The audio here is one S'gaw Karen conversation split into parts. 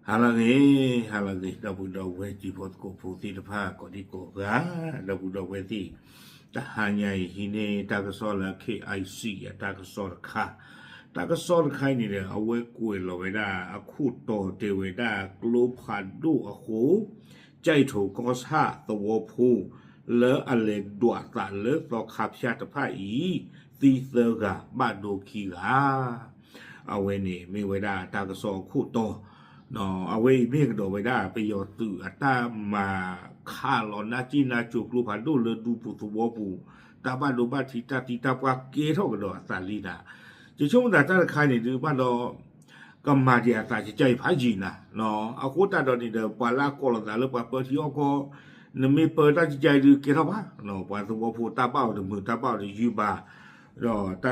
ဟါလၢအဂ့ၤ, ဟါလၢအဂ့ၤ, ဒီပုၢ်ဒီဝဲၢ်တံၤဖိသကိးဖိသ့ၣ်တဖၣ် ကိးဒံကိးဂၤ, ဒီပုၢ်ဒီဝဲၢ်သ့ၣ်, တဟါညါအံၤ ဟံးန့ၢ်တၢ်ကစီၣ်လၢ K I C အတၢ်ကစီၣ်တခါ, တၢ်ကစီၣ်တခါအံၤန့ၣ်ဒီး အဝဲကွဲးလီၤဝဲဒၣ်အခိၣ်တီတဲဝဲဒၣ် ကျိဖးဒိၣ်အဃိ ကၠဲးထိၣ်ကီၢ်ဆၣ်သဝီဖိ လၢအလဲၤဒွးသးလၢသီခါဖၠၣ်တဖၣ်အံၤ သံသၢဂၤ ဘၣ်ဒိခံဂၤ အဝဲန့ၣ်မ့ၢ်ဝဲဒၣ်တၢ်ကစီၣ်အခိၣ်တီ, အဝဲအံၤမ့ၢ်ကဒီးဝဲဒၣ် ပယီၤသုးအတၢ်မၤခးလီၤနါစ့နါစိၤကျိဖးဒိၣ်လၢဒူပူၤသဝီပူၤ, တၢ်ဘၣ်ဒိဘၣ်ထံးတၢ်သံတၢ်ပှၢ်ကဲထီၣ်ကဒီးအသးလံနၤ, ယဆိကမိၣ်သးတၢ်တခါန့ၣ်ဒုးဘၣ်ဒီး ကမၤဒံးအသးကကဲအံၤဖးယံၤနၤ, အဃိသတးဒီးန့ၣ်ဒီး ပှၤလၢအကိးလိာ်သးလၢပှၤပၢထံအီၣ်ကီၢ် နမ့ၢ်ပၢတၢ်ကကဲအံၤဒုးကဲထီၣ်ဘၣ်, ပှၤသဝီဖိတၢ်ဘၣ်အီၤတမုာ် တၢ်ဘၣ်အီၤတယုၢ်ဘၣ်,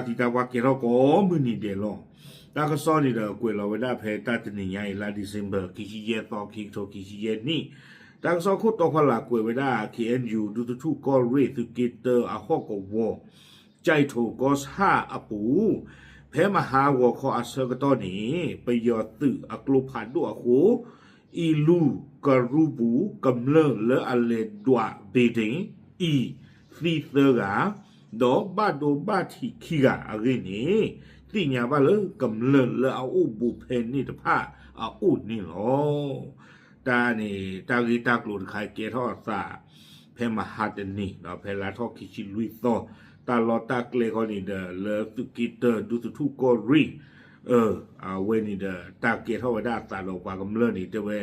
ဒီးတၢ်သံတၢ်ပှၢ်ကဲထီၣ်ကိးမုၢ်နံၤဒဲးလီၤ. တၢ်ကစီၣ်န့ၣ်ဒီးကွဲးလီၤဝဲဒၣ်ဖဲတၢ်တနံၤညါအံၤ လါ December ခံဆံယဲၢ်သီ ခံကထိခံဆံယဲၢ်နံၣ်, တၢ်ကစီၣ်ခိၣ်တီဖီလာ်ကွဲးဝဲဒၣ် K N U ဒူသထူၣ်ကီၢ်ရ့ၣ်သုးက့တၢအဟီၣ်ကဝီၤ ကၠဲးထိၣ်ကီၢ်ဆၣ်အပူၤ, ဖဲမဟါဂီၤခီအဆၢကတီၢ်န့ၣ် ပယီၤသုးအကျိဖးဒိၣ်အဃိ အံလူၢ်ကရူၢ်ပူၤ ကမျၢၢ်လၢအလဲၤဒွးဘ့ၣ်ဒ့ၣ်အံၤ သံသၢဂၤ, ဒီးဘၣ်ဒိဘၣ်ထံးခံဂၤအဂ့ၢ်န့ၣ် သ့ၣ်ညါဘၣ်လၢကမျၢၢ်လၢအအိၣ်ဘူးဖဲန့ၣ်တဖၣ်အအိၣ်န့ၣ်လီၤ. တၢ်န့ၣ် တၢ်ဂ့ၢ်တၢ်ကျိၤတခါကဲထီၣ်အသး ဖဲမဟါတနံၤ ဒီးဖဲလါထီၣ်ခံဆံလွံၢ်သီ, တၢ်လီၢ်တၢ်ကျဲခီန့ၣ်ဒီး လၢသုးက့တၢ ဒူသထူၣ်ကီၢ်ရ့ၣ်, အဝဲန့ၣ်ဒီး တၢ်ကဲထီၣ်ဝဲဒၣ်အသးဒီးပှၤကမျၢၢ်န့ၣ် တဲဝဲ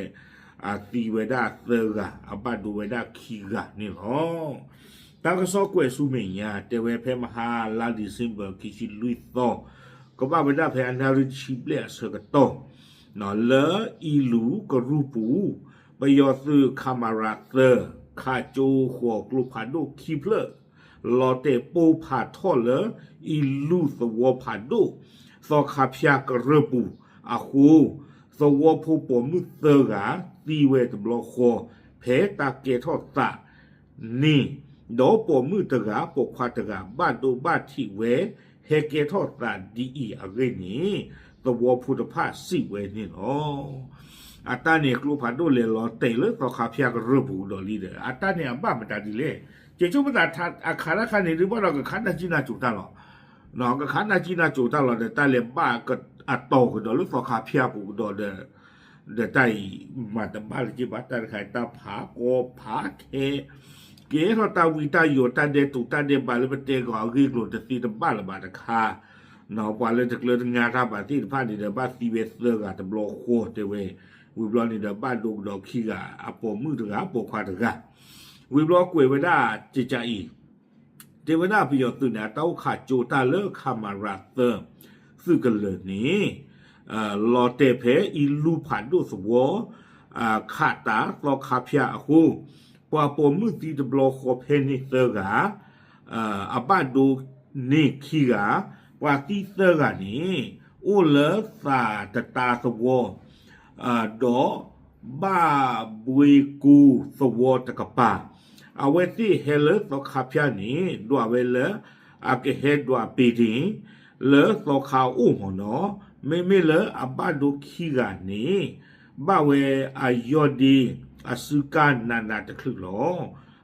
အသံဝဲဒၣ်သၢဂၤ အဘၣ်ဒိဝဲဒၣ်ခံဂၤန့ၣ်လီၤ. တၢ်ကစီၣ်ကွဲးဆူမဲာ်ညါ တဲဝဲဖဲမဟါလါ December ခံဆံလွံၢ်သီ, ကဘၣ်ဝဲဒၣ်ဖဲအနၣ်ရံၣ်တဆံဘျဲၣ်အဆၢကတီၢ် လၢအံလူၢ်ကရူၢ်ပူၤ, ပယီၤသုး ခမရ သၢ ခးကၠိဃီၤကျိဖးဒိၣ်ခံဖျၢၣ် လီၤတဲာ်ပိၢ်ဖးထီၣ်လၢ အံလူၢ်သဝီဖးဒိၣ် သီခါဖၠၣ်ကရၢၢ်ပူၤအဃိ, သဝီဖိပိာ်မုၣ်သၢဂၤ သံဝဲတဘျီဃီ ဖဲတၢ်ကဲထီၣ်သးန့ၣ်, ဒီးပိာ်မုၣ်တဂၤ ပိာ်ခွါတဂၤ ဘၣ်ဒိဘၣ်ထံးဝဲ ဟဲကဲထီၣ်သးဒ်အံၤအဂ့ၢ်န့ၣ် သဝီဖိတဖၣ်စံးဝဲန့ၣ်လီၤ. အတၢ်န့ၣ်ကျိဖးဒိၣ်လဲၤလီၤတဲာ်လၢသီခါဖၠၣ်ကရၢၢ်ပူၤကဒီးလံဒီး အတၢ်န့ၣ်အဘၣ်မတၤဒ်လဲၣ်. ကဲဆိကမိၣ်သးအခါတခါန့ၣ် ဒုးဘၣ်ဒီးကခးနၢ်ကံနၢ်စိၤတၢ်လီၤ. ကခးနၢ်ကံနၢ်စိၤတၢ်လီၤဒီး တၢ်လဲၤဘၣ်အတီၤကဒီးလၢသီခါဖၠၣ်ပူၤကဒီးဒီး ဒီးတၢ်အံၤ မၤတဘၣ်လၢက့ဘၣ် တၢ်တခါအံၤ တၢ်ဖးကီဖးခဲ ကဲထီၣ်တၢ်ဝံတၢ်ယိာ် တၢ်ဒဲးတူာ်တၢ်ဒဲးဘးလၢပတဲကီးအဂ့ၢ်အကျိၤတသ့တဘၣ်လၢၤဘၣ်တခါ, ပှၤလၢတကျၢၤတငါတၢ်ဘၣ်သ့ၣ်တဖၣ်န့ၣ်ဒီး ဘၣ်သံဝဲသၢဂၤတဘျီဃီတဲဝဲ, ဝံၤဘျီန့ၣ်ဒီး ဘၣ်ဒိကဒီးခံဂၤ အပိာ်မုၣ်တဂၤ ပိာ်ခွါတဂၤ, ဝံၤဘျီကွဲးဝဲဒၣ်ကကးအံၤ တဲဝဲဒၣ်ပယီၤသုးန့ၣ် အတၢ်အိၣ်ခးကၠိတၢ်လၢ ခမရ သၢ သုးကလၢၤန့ၣ် လီၤတဲာ်ဖဲအံလူၢ်ဖးဒိၣ်သဝီ ခးတၢ်သီခါဖၠၣ်အဃိ, ပှၤပိာ်မုၣ်သံတဘျီဃီဖဲန့ၣ်သၢဂၤ, အဘၣ်ဒိန့ၢ်ခံဂၤ, ပှၤသံသၢဂၤန့ၣ် အိၣ်လၢသးတတါသဝီ ဒီးဘၣ်ဘှ့ကိသဝီတကပၤ, အဝဲသ့ၣ်ဟဲလၢသီခါဖၠၣ်န့ၣ် ဒွးဝဲလၢ အကဟဲဒွးဘ့ၣ်ဒ့ၣ် လၢသီခါအအိၣ်မ့ၢ်နီၤ, မ့မ့ၢ်လၢအဘၣ်ဒိခံဂၤန့ၣ် ဘၣ်ဝဲအယီၢ်ဒ့အစုကၢ်နးနးတချုးလီၤ.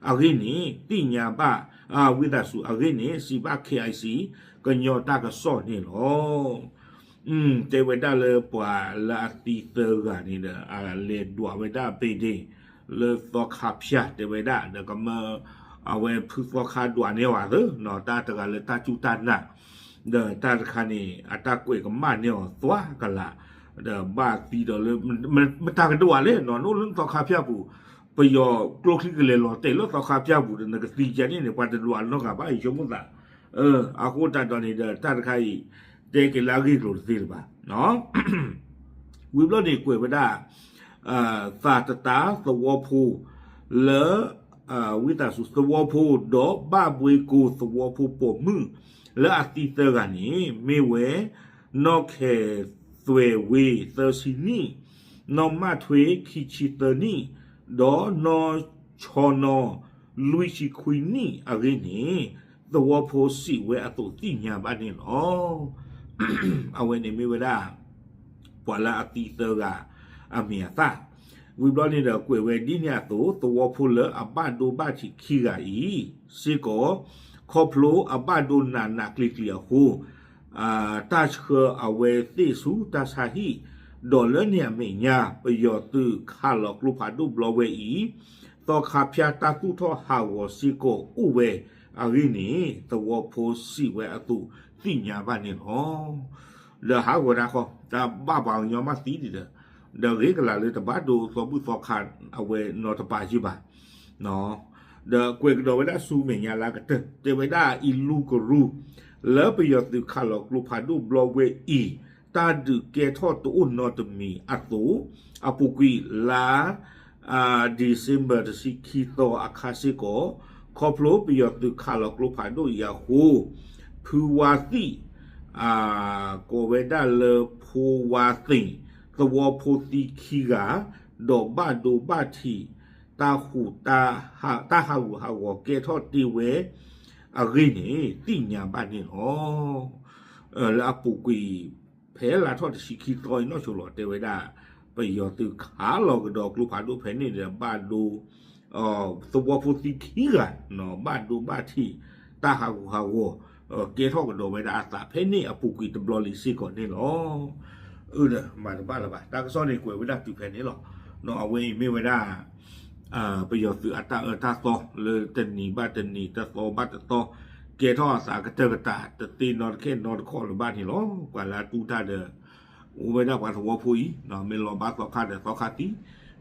အဂ့ၢ်န့ၣ် သ့ၣ်ညါဘၣ် ဝံသးစူၤအဂ့ၢ်န့ၣ် စံးဘၣ် K I C ကညီတၢ်ကစီၣ်န့ၣ်လီၤ. တဲဝဲဒၣ်လၢပှၤလၢအသံသၢဂၤန့ၣ်ဒီး အလဲၤဒွးဝဲဒၣ်ဘ့ၣ်ဒ့ၣ် လၢသီခါဖၠၣ်တဲဝဲဒၣ် ဒီးကမၢ အဝဲဖုသီခါဒွးန့ၢ်အီၤသၢ တၢ်တဂၤလၢတၢ်စူၢ်တၢ်နာ်, ဒီးတၢ်တခါန့ၣ် အတၢ်ကွဲးကမၣ်န့ၢ်အီၤသွါကလာ်, ဒီးဘၣ်သံဒီးလၢ မတၤကဒွးလဲၣ်နီၤ နအိၣ်လၢသီခါဖၠၣ်ပူၤ, ပယီၤကျိချံကလဲၤလီၤတဲာ်လၢသီခါဖၠၣ်ပူၤဒီး နကသံယဲန့ၣ်န့ၣ် ပှၤတဒွးနီတဂၤဘၣ် ယဆိကမိၣ်သး, အဃိသတးဒီးန့ၣ်ဒီး တၢ်တခါအံၤ တဲက့ၤလၢအဂ့ၢ်အကျိၤတသ့လၢၤဘၣ် ဝံၤဘျီန့ၣ်ကွဲးဝဲဒၣ် သးတတါသဝီဖိ လၢ ဝံသးစူၤသဝီဖိ ဒီးဘၣ်ဘှ့ကိသဝီဖိပိာ်မုၣ် လၢအသံသၢဂၤန့ၣ် မ့ၢ်ဝဲ နီၢ်ခဲသွဲၣ်ဝ့ သၢဆံနံၣ်, နီၢ်မၣ်ထွ့ ခံဆံသၢနံၣ်, ဒီးနီၢ်ဆီနီၢ် လွံၢ်ဆံခွံနံၣ်အဂ့ၢ်န့ၣ် သဝီဖိစံးဝဲအသိးသ့ၣ်ညါဘၣ်န့ၣ်လီၤ. အဝဲန့ၣ်မ့ၢ်ဝဲဒၣ် ပှၤလၢအသံသၢဂၤ အမံၤအသၣ်. ဝံၤဘျီန့ၣ်ဒီးကွဲးဝဲဒ်န့ၣ်အသိး သဝီဖိလၢအဘၣ်ဒိဘၣ်ထံးခံဂၤအံၤစ့ၢ်ကီး ခီဖျိအဘၣ်ဒိနးနးကျံၤကျံၤအဃိ တၢ်ဆှၢအဝဲသ့ၣ်ဆူတၢ်ဆါဟံၣ်, ဒီးလၢန့ၣ်အမဲာ်ညါ ပယီၤသုးခးလီၤကျိဖးဒိၣ်ဘျီဝဲအံၤ သီခါဖၠါတၢ်သူၣ်ထီၣ်ဟးဂီၤစ့ၢ်ကီးအိၣ်ဝဲအဂ့ၢ်န့ၣ် သဝီဖိစံးဝဲအသိးသ့ၣ်ညါဘၣ်န့ၣ်လီၤ. ဒီးဟးဂီၤတၢ်ဃီ တၢ်ဘၣ်ပှၤကညီမးသံဒံးဒီး ဒီးဂ့ၤကလၤလၢတဘၣ်ဒိသီဘူၣ်သီခါအဝဲနီတပၤယုၢ်ဘၣ် ဒီးကွဲးကဒီးဝဲဒၣ်ဆူမဲာ်ညါလၢအကတၢၢ် တဲဝဲဒၣ်အံၤလူကရူၢ် လၢပယီၤသုးခးလီၤကျိဖးဒိၣ်ဘျီဝဲအံၤ တၢ်ဒုးကဲထီၣ်တအိၣ်နီတမံၤအသိး အပူၤကွံာ်လါ December တဆံခံသီအခါစ့ၢ်ကီး ခီဖျိပယီၤသုးခးလီၤကျိဖးဒိၣ်အံၤအဃိ ဖုဝါသံၣ် ကိးဝဲဒၣ်လၢဖိဝါသ့ၣ် သဝီဖိသံခံဂၤ ဒီးဘၣ်ဒိဘၣ်ထံး တၢ်ဟးဂူာ်ဟးဂီၤကဲထီၣ်တ့ၢ်ဝဲအဂ့ၢ်န့ၣ် သ့ၣ်ညါဘၣ်န့ၣ်လီၤ. လၢအပူၤကွံာ် ဖဲလါထီၣ်တဆံခံသီအံၤနီၢ်ဆိလီၤ တဲဝဲဒၣ် ပယီၤသုးခးလီၤကဒီးကျိဖးဒိၣ်ဖဲန့ၣ်ဒီး ဘၣ်ဒိ သဝီဖိသံခံဂၤ ဘၣ်ဒိဘၣ်ထံး တၢ်ဟးဂူာ်ဟးဂီၤ ကဲထီၣ်ကဒီးဝဲဒၣ်အသးဖဲန့ၣ်အပူၤကွံာ်တဘျီလံစ့ၢ်ကီးန့ၣ်လီၤ. အၢ ဒီးမၤတဘၣ်လၢၤဘၣ် တၢ်ကစီၣ်န့ၣ်ကွဲးဝဲဒၣ်တုၤဖဲန့ၣ်လီၤ. အဝဲအံၤမ့ၢ်ဝဲဒၣ် ပယီၤသုးအတၢ်အၢတၢ်သီလၢတနံၤဘၣ်တနံၤ တသီဘၣ်တသီ ကဲထီၣ်အသးကတၢၢ်ကတၢၢ် တသ့နီတခဲနီတခီလၢၤဘၣ်န့ၣ်လီၤ. ပှၤလၢအတူၢ်တၢ်ဒီး အိၣ်ဝဲဒၣ်ပှၤသဝီဖိအံၤ မ့ၢ်လီၤဘၣ်သီခါဒီးသီခါသံ,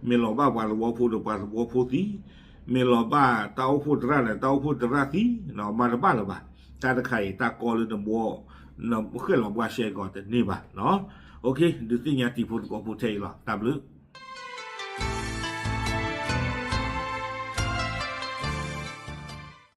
မ့ၢ်လီၤဘၣ်ပှၤသဝီဖိဒီးပှၤသဝီဖိသံ, မ့ၢ်လီၤဘၣ်တၢ်အိၣ်ဖှိၣ်သရၣ်ဒီးတၢ်အိၣ်ဖှိၣ်သရၣ်သံ, မၤတဘၣ်လၢၤဘၣ်. တၢ်တခါအံၤ တၢ်ကီလၢနဘှီ နဃဲၣ်လီၤဘှါရှဲကီးတန့ၢ်ဘၣ်. ဒုးသ့ၣ်ညါတံၤဖိသကိးဖိထဲအံၤလီၤ. တၢ်ဘျုး